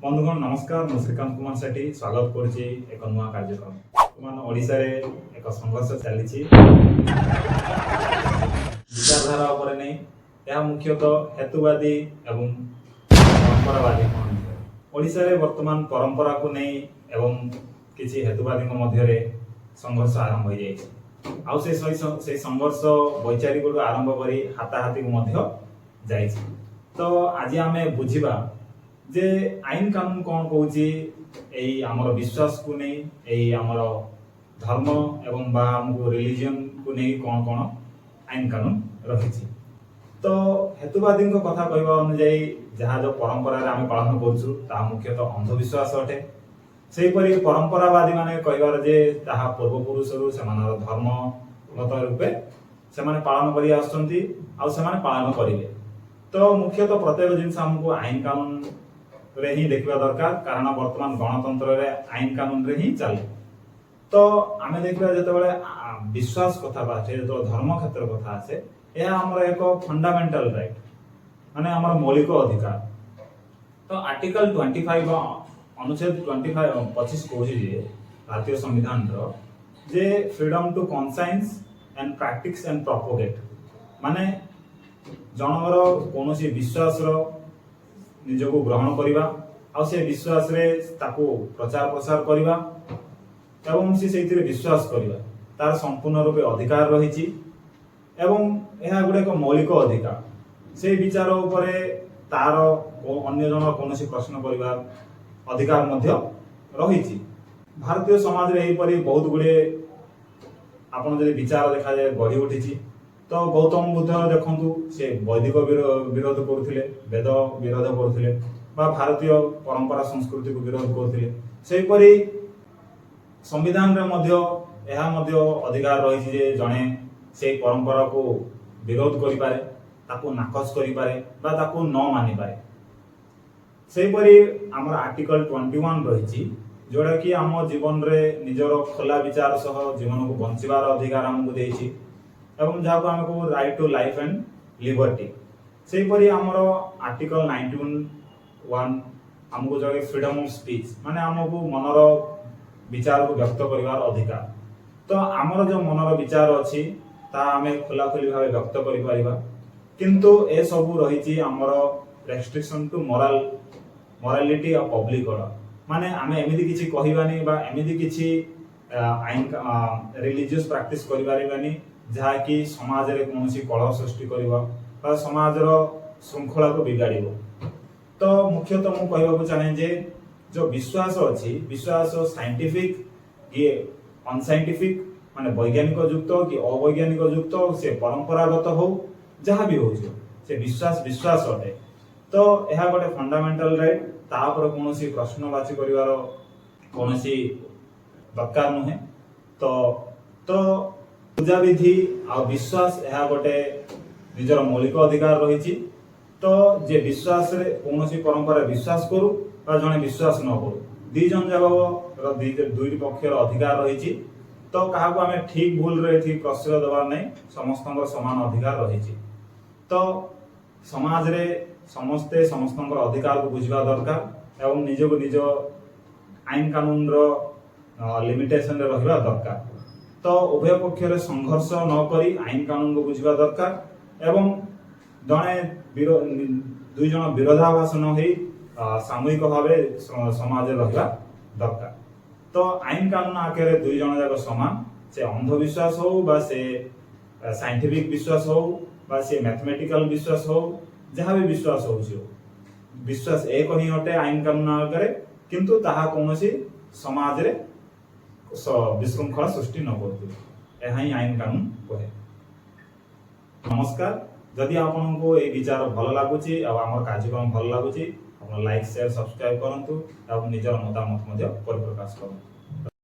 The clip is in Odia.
ବନ୍ଧୁଗଣ, ନମସ୍କାର। ମୁଁ ଶ୍ରୀକାନ୍ତ କୁମାର ସେଠୀ ସ୍ୱାଗତ କରୁଛି ଏକ ନୂଆ କାର୍ଯ୍ୟକ୍ରମ। ବର୍ତ୍ତମାନ ଓଡ଼ିଶାରେ ଏକ ସଂଘର୍ଷ ଚାଲିଛି ବିଚାରଧାରା ଉପରେ ନେଇ। ଏହା ମୁଖ୍ୟତଃ ହେତୁବାଦୀ ଏବଂ ପରମ୍ପରାବାଦୀ ମଧ୍ୟରେ। ଓଡ଼ିଶାରେ ବର୍ତ୍ତମାନ ପରମ୍ପରାକୁ ନେଇ ଏବଂ କିଛି ହେତୁବାଦୀଙ୍କ ମଧ୍ୟରେ ସଂଘର୍ଷ ଆରମ୍ଭ ହୋଇଯାଇଛି। ଆଉ ସେ ସେଇ ସଂଘର୍ଷ ବୈଚାରିକଠୁ ଆରମ୍ଭ କରି ହାତାହାତିକୁ ମଧ୍ୟ ଯାଇଛି। ତ ଆଜି ଆମେ ବୁଝିବା ଯେ ଆଇନ କାନୁନ କ'ଣ କହୁଛି ଏଇ ଆମର ବିଶ୍ୱାସକୁ ନେଇ, ଏଇ ଆମର ଧର୍ମ ଏବଂ ବା ଆମକୁ ରିଲିଜିଅନକୁ ନେଇ କ'ଣ କ'ଣ ଆଇନ କାନୁନ ରହିଛି। ତ ହେତୁବାଦୀଙ୍କ କଥା କହିବା ଅନୁଯାୟୀ, ଯାହା ଯୋଉ ପରମ୍ପରାରେ ଆମେ ପାଳନ କରୁଛୁ, ତାହା ମୁଖ୍ୟତଃ ଅନ୍ଧବିଶ୍ୱାସ ଅଟେ। ସେହିପରି ପରମ୍ପରାବାଦୀ ମାନେ କହିବାର ଯେ ତାହା ପୂର୍ବପୁରୁଷରୁ ସେମାନଙ୍କର ଧର୍ମଗତ ରୂପେ ସେମାନେ ପାଳନ କରି ଆସୁଛନ୍ତି ଆଉ ସେମାନେ ପାଳନ କରିବେ। ତ ମୁଖ୍ୟତଃ ପ୍ରତ୍ୟେକ ଜିନିଷ ଆମକୁ ଆଇନ କାନୁନରେ ହିଁ ଦେଖିବା ଦରକାର, କାରଣ ବର୍ତ୍ତମାନ ଗଣତନ୍ତ୍ରରେ ଆଇନ କାନୁନରେ ହିଁ ଚାଲେ। ତ ଆମେ ଦେଖିବା, ଯେତେବେଳେ ବିଶ୍ୱାସ କଥା ଆସେ, ଯେତେବେଳେ ଧର୍ମ କ୍ଷେତ୍ର କଥା ଆସେ, ଏହା ଆମର ଏକ ଫଣ୍ଡାମେଣ୍ଟାଲ ରାଇଟ୍, ମାନେ ଆମର ମୌଳିକ ଅଧିକାର। ତ ଆର୍ଟିକଲ 25, ଅନୁଚ୍ଛେଦ 25, 25 କହୁଛି ଯେ ଭାରତୀୟ ସମ୍ବିଧାନର ଯେ freedom to conscience and practice and propagate, ମାନେ ଜଣଙ୍କର କୌଣସି ବିଶ୍ୱାସର ନିଜକୁ ଗ୍ରହଣ କରିବା ଆଉ ସେ ବିଶ୍ୱାସରେ ତାକୁ ପ୍ରଚାର ପ୍ରସାର କରିବା ଏବଂ ସେ ସେଇଥିରେ ବିଶ୍ୱାସ କରିବା, ତାର ସମ୍ପୂର୍ଣ୍ଣ ରୂପେ ଅଧିକାର ରହିଛି ଏବଂ ଏହା ଗୋଟେ ଏକ ମୌଳିକ ଅଧିକାର। ସେଇ ବିଚାର ଉପରେ ତାର ଅନ୍ୟ ଜଣ କୌଣସି ପ୍ରଶ୍ନ କରିବାର ଅଧିକାର ମଧ୍ୟ ରହିଛି। ଭାରତୀୟ ସମାଜରେ ଏହିପରି ବହୁତ ଗୁଡ଼ିଏ ଆପଣ ଯଦି ବିଚାର ଦେଖାଯାଏ, ଗଢ଼ି ଉଠିଛି। ତ ଗୌତମ ବୁଦ୍ଧ ଦେଖନ୍ତୁ, ସେ ବୈଦିକ ବିରୋଧ କରୁଥିଲେ, ବେଦ ବିରୋଧ କରୁଥିଲେ ବା ଭାରତୀୟ ପରମ୍ପରା ସଂସ୍କୃତିକୁ ବିରୋଧ କରୁଥିଲେ। ସେହିପରି ସମ୍ବିଧାନରେ ମଧ୍ୟ ଏହା ମଧ୍ୟ ଅଧିକାର ରହିଛି ଯେ ଜଣେ ସେଇ ପରମ୍ପରାକୁ ବିରୋଧ କରିପାରେ, ତାକୁ ନାକଚ କରିପାରେ ବା ତାକୁ ନ ମାନିପାରେ। ସେହିପରି ଆମର ଆର୍ଟିକଲ 21 ରହିଛି, ଯୋଉଟାକି ଆମ ଜୀବନରେ ନିଜର ଖୋଲା ବିଚାର ସହ ଜୀବନକୁ ବଞ୍ଚିବାର ଅଧିକାର ଆମକୁ ଦେଇଛି ଏବଂ ଯାହାକୁ ଆମେ କହୁ right to life and liberty। ସେହିପରି ଆମର ଆର୍ଟିକଲ 19(1) ଆମକୁ ଯୋଉଟାକି ଫ୍ରିଡମ୍ ଅଫ ସ୍ପିଚ୍, ମାନେ ଆମକୁ ମନର ବିଚାରକୁ ବ୍ୟକ୍ତ କରିବାର ଅଧିକାର। ତ ଆମର ଯୋଉ ମନର ବିଚାର ଅଛି, ତାହା ଆମେ ଖୋଲାଖୋଲି ଭାବେ ବ୍ୟକ୍ତ କରିପାରିବା। କିନ୍ତୁ ଏସବୁ ରହିଛି ଆମର ରେଷ୍ଟ୍ରିକ୍ସନ ଟୁ ମରାଲିଟି ଆଉ ପବ୍ଲିକ ଅର୍ଡର, ମାନେ ଆମେ ଏମିତି କିଛି କହିବାନି ବା ଏମିତି କିଛି ଆଇନ ରିଲିଜିୟସ୍ ପ୍ରାକ୍ଟିସ କରିପାରିବାନି, ଯାହାକି ସମାଜରେ କୌଣସି କଳହ ସୃଷ୍ଟି କରିବ ବା ସମାଜର ଶୃଙ୍ଖଳାକୁ ବିଗାଡ଼ିବ। ତ ମୁଖ୍ୟତଃ ମୁଁ କହିବାକୁ ଚାହେଁ ଯେ ଯୋଉ ବିଶ୍ୱାସ ଅଛି, ବିଶ୍ୱାସ ସାଇଣ୍ଟିଫିକ କି ଅନସାଇଣ୍ଟିଫିକ, ମାନେ ବୈଜ୍ଞାନିକ ଯୁକ୍ତ କି ଅବୈଜ୍ଞାନିକ ଯୁକ୍ତ, ସେ ପରମ୍ପରାଗତ ହଉ, ଯାହା ବି ହଉଛି, ସେ ବିଶ୍ୱାସ ବିଶ୍ୱାସ ଅଟେ। ତ ଏହା ଗୋଟେ ଫଣ୍ଡାମେଣ୍ଟାଲ ରାଇଟ୍। ତା ଉପରେ କୌଣସି ପ୍ରଶ୍ନବାଚୀ କରିବାର କୌଣସି ଦରକାର ନୁହେଁ। ତ ପୂଜାବିଧି ଆଉ ବିଶ୍ୱାସ, ଏହା ଗୋଟେ ନିଜର ମୌଳିକ ଅଧିକାର ରହିଛି। ତ ଯେ ବିଶ୍ୱାସରେ କୌଣସି ପରମ୍ପରା ବିଶ୍ୱାସ କରୁ ବା ଜଣେ ବିଶ୍ୱାସ ନ କରୁ, ଦି ଜଣ ଯାକର ଦୁଇଟି ପକ୍ଷର ଅଧିକାର ରହିଛି। ତ କାହାକୁ ଆମେ ଠିକ ଭୁଲରେ ଏଠି ପ୍ରଶ୍ରୟ ଦେବାର ନାହିଁ। ସମସ୍ତଙ୍କର ସମାନ ଅଧିକାର ରହିଛି। ତ ସମାଜରେ ସମସ୍ତେ ସମସ୍ତଙ୍କର ଅଧିକାରକୁ ବୁଝିବା ଦରକାର ଏବଂ ନିଜକୁ ନିଜ ଆଇନ କାନୁନର ଲିମିଟେସନରେ ରହିବା ଦରକାର। ତ ଉଭୟ ପକ୍ଷରେ ସଂଘର୍ଷ ନ କରି ଆଇନ କାନୁନକୁ ବୁଝିବା ଦରକାର ଏବଂ ଜଣେ ଦୁଇ ଜଣ ବିରୋଧାଭାସ ନ ହେଇ ସାମୂହିକ ଭାବେ ସମାଜରେ ରହିବା ଦରକାର। ତ ଆଇନ କାନୁନ ଆଗରେ ଦୁଇ ଜଣ ଯାକ ସମାନ। ସେ ଅନ୍ଧବିଶ୍ୱାସ ହଉ ବା ସେ ସାଇଣ୍ଟିଫିକ ବିଶ୍ୱାସ ହଉ ବା ସେ ମ୍ୟାଥମେଟିକାଲ ବିଶ୍ୱାସ ହଉ, ଯାହା ବି ବିଶ୍ୱାସ ହଉଛି ହଉ, ବିଶ୍ୱାସ ଏକ ହିଁ ଅଟେ ଆଇନ କାନୁନ ଆଗରେ। କିନ୍ତୁ ତାହା କୌଣସି ସମାଜରେ ବିଶୃଙ୍ଖଳା ସୃଷ୍ଟି ନ କରୁଥିବ, ଏହା ହିଁ ଆଇନ କାନୁନ କହେ। ନମସ୍କାର। ଯଦି ଆପଣଙ୍କୁ ଏଇ ବିଚାର ଭଲ ଲାଗୁଛି ଆଉ ଆମର କାର୍ଯ୍ୟକ୍ରମ ଭଲ ଲାଗୁଛି, ଆପଣ ଲାଇକ୍, ସେୟାର, ସବସ୍କ୍ରାଇବ କରନ୍ତୁ ଏବଂ ନିଜର ମତାମତ ମଧ୍ୟ ପରିପ୍ରକାଶ କରନ୍ତୁ।